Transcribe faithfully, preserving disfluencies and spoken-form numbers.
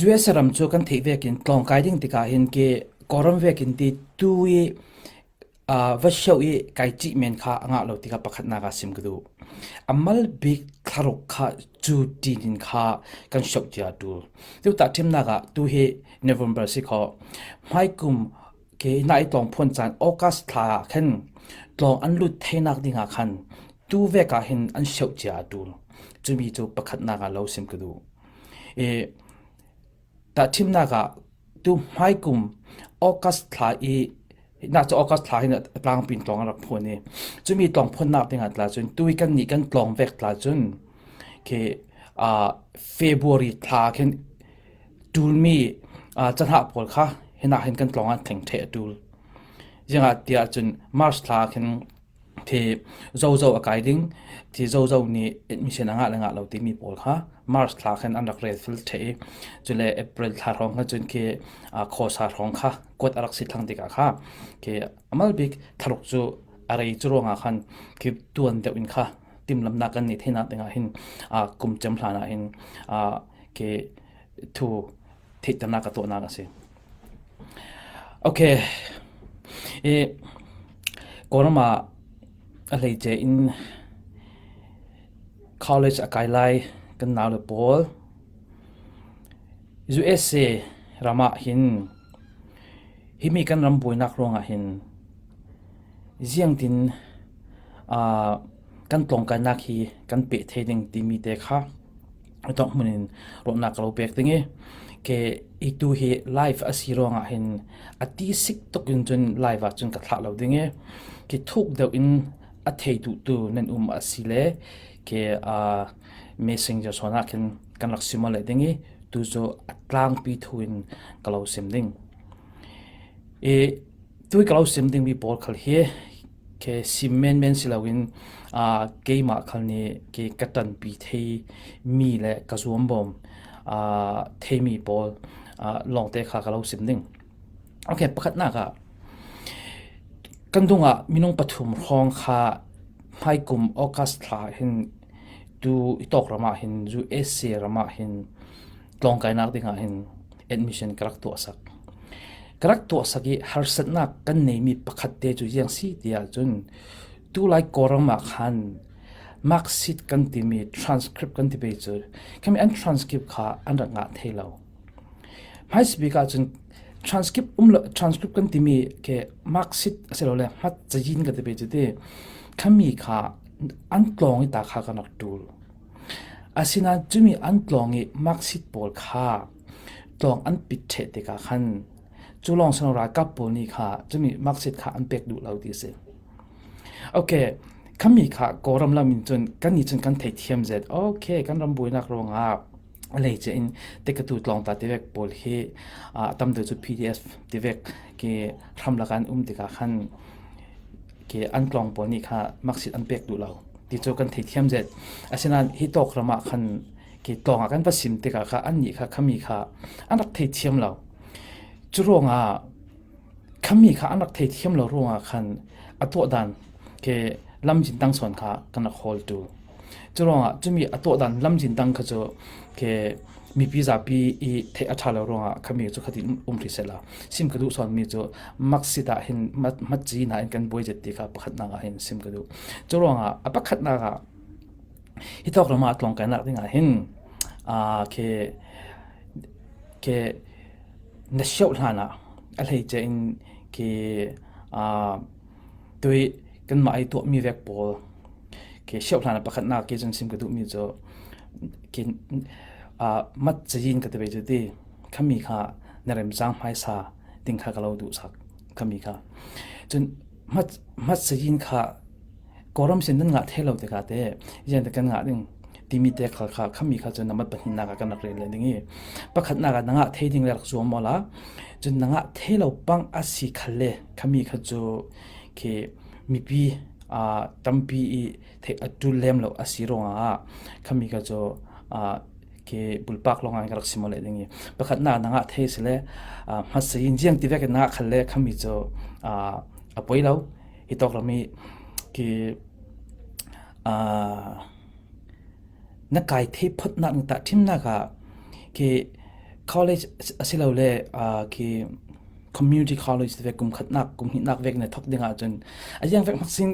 U S A ram cu kan theih vekin tlawng kai ding tikah hin ke Kawlram vekin ti tu i, aa, va sioh i kai cih men kha a ngah lo tikah pakhatnak ah sim ka duh. A mal bik thlaruk kha cu ṭin in kha kan sioh cia a ṭul. Tu tahṭhimnak ah tu hi November si kho. Hmaikum ke na i tlawng phuan caan August thla ah khan tlawng an lut theinak dingah khan tu vek ah hin an sioh cia a ṭul. Cumi cu pakhatnak ah lo sim ka duh. E, tahṭhimnak ah tu hmaikum August thla i, na cu August thla hin a tlangpi in tlawng an rak phuan i, cumi tlawng phuannak dingah tla cun tu i kannih kan tlawng vek tla cun ke, aa, February thla khin ṭulmi, aa, cahnah pawl kha hinah hin kan tlawng an thleng ṭheh a ṭul. Ziangah tiah cun March thla khin thi zozo a kai ding, thi zozo nih admission a ngah le ngah lo timi pawl kha March thla khin an rak rel fil ṭheh i, cule April thla hrawng kha cun khi, aa, khawsa hrawng kha kuat a rak si thlang tikah kha khi a mal bik thlaruk cu a rei cu ruangah khan khi tuan deuh in kha timlamnak kan neih theinak dingah hin, aa, kum cem hlan ah hin, aa, khi thu theihternak a tuahnak a si. Okay. I Kawlram ah a hleice in college a kai lai kan nau le pawl U S A ram ah hin himi kan ram buainak ruangah hin ziangtin, aa, kan tlawngkainak hi kan peh thei ding timi te kha a tawk hmun in ruahnak ka lo pek ding i, ke i tu hi live a si ruangah hin a ti sik tuk in cun live ah cun ka thlah lo ding i, ke thuk deuh in a thei duhtu nan um a si le ke, aa, Messenger sawn ah khin kan rak sim aw leh ding i, tu cu a tlangpi thu in ka lo sim ding. I tu i ka lo sim dingmi pawl khal hi ke sim menmen si loin, aa, keimah khal nih ke ka ṭanpi thei mi le ka zuambawm, aa, theimi pawl, aa, lawngte kha ka lo sim ding. Okay, pakhatnak ah kan dungah minung pathum hrawng kha hmaikum August thla hin tu i tawk ram ah hin U S A ram ah hin tlawngkainak dingah hin admission ka rak tuahsak. Ka rak tuahsak i harsatnak kan neimi pakhat te cu ziang si ti ahcun tulai Kawlram ah khan marksheet kan timi transcript kan ti pei cu khami an transcript kha an rak ngah thei lo. Hmaisabik ahcun transcript um lo, transcript kan timi ke marksheet a si lo le hmat cayin kan ti pei cu ti khami kha an tlawng i ta kha kan rak ṭul. Asinain cumi an tlawng i marksheet pawl kha tlawng an pit ṭheh tikah khan cu lawng si lo ralkap pawl nih kha cumi marksheet kha an pek duh lo ti a si. Okay, khami kha Kawlram lam in cun kannih cun kan theithiam zet. Okay, kan ram buainak ruangah a hleice in tekatu tlawngta tivek pawl hi, aa, a tam deuh cu P D F tivek ke hramlak ah an um tikah khan ke an tlawng pawl nih kha marksheet an pek duh lo ti cu kan theithiam zet. Asinain hi tawk ram ah khan ke tlawng ah kan va sim tikah kha annih kha khami kha an rak theithiam lo. Cu ruangah khami kha an rak theithiam lo ruangah khan a tuahdan ke lamzin dang sawn kha kan rak hawl ṭul. Cu ruangah cumi a tuahdan lamzin dang kha cu ke mipi zapi i theih a ṭha lo ruangah khami cu khatin um, um hrih seh la. Sim ka duh sawnmi cu marksheet ah hin hmat, hmat cayin ah in kan buai zet ti kha pakhatnak ah hin sim ka duh. Cu ruangah a pakhatnak ah hi tawk ram ah tlawngkainak dingah hin, aa, ke, ke na sioh hlan ah a hleice in ke, aa, tui kanmah i tuahmi vek pawl ke sioh hlan ah pakhatnak ke cun sim ka duhmi cu ke, aa, hmat cayin ka ti pei cu ti khami kha na remcang hmaisa ding kha ka lo duhsak khami kha. Cun hmat, hmat cayin kha Kawlram sin nan ngah thei lo tikah te, ziangte kan ngah ding timi te khal kha, khami kha cun nambat pahnihnak ah kan rak rel leh ding i, pakhatnak ah na ngah thei ding le rak zuam awla, cun na ngah thei lo pang a si khalle, khami kha cu khi mipi, aa, tampi i theih a ṭul lem lo a si ruangah khami kha cu, aa, khi bulpak lawng ah ka rak sim aw leh ding i, pakhatnak na ngah thei si le, aa, hmasa in ziang ti vekin na ngah khalle khami cu, aa, a poi lo. Hi tawk ram i khi, aa, na kai thei photnak nih tahṭhimnak ah khi college a si lo le, aa, khi community college te vek kum khatnak, kum hnihnak vek na thok ding ahcun a ziang vek hmak sin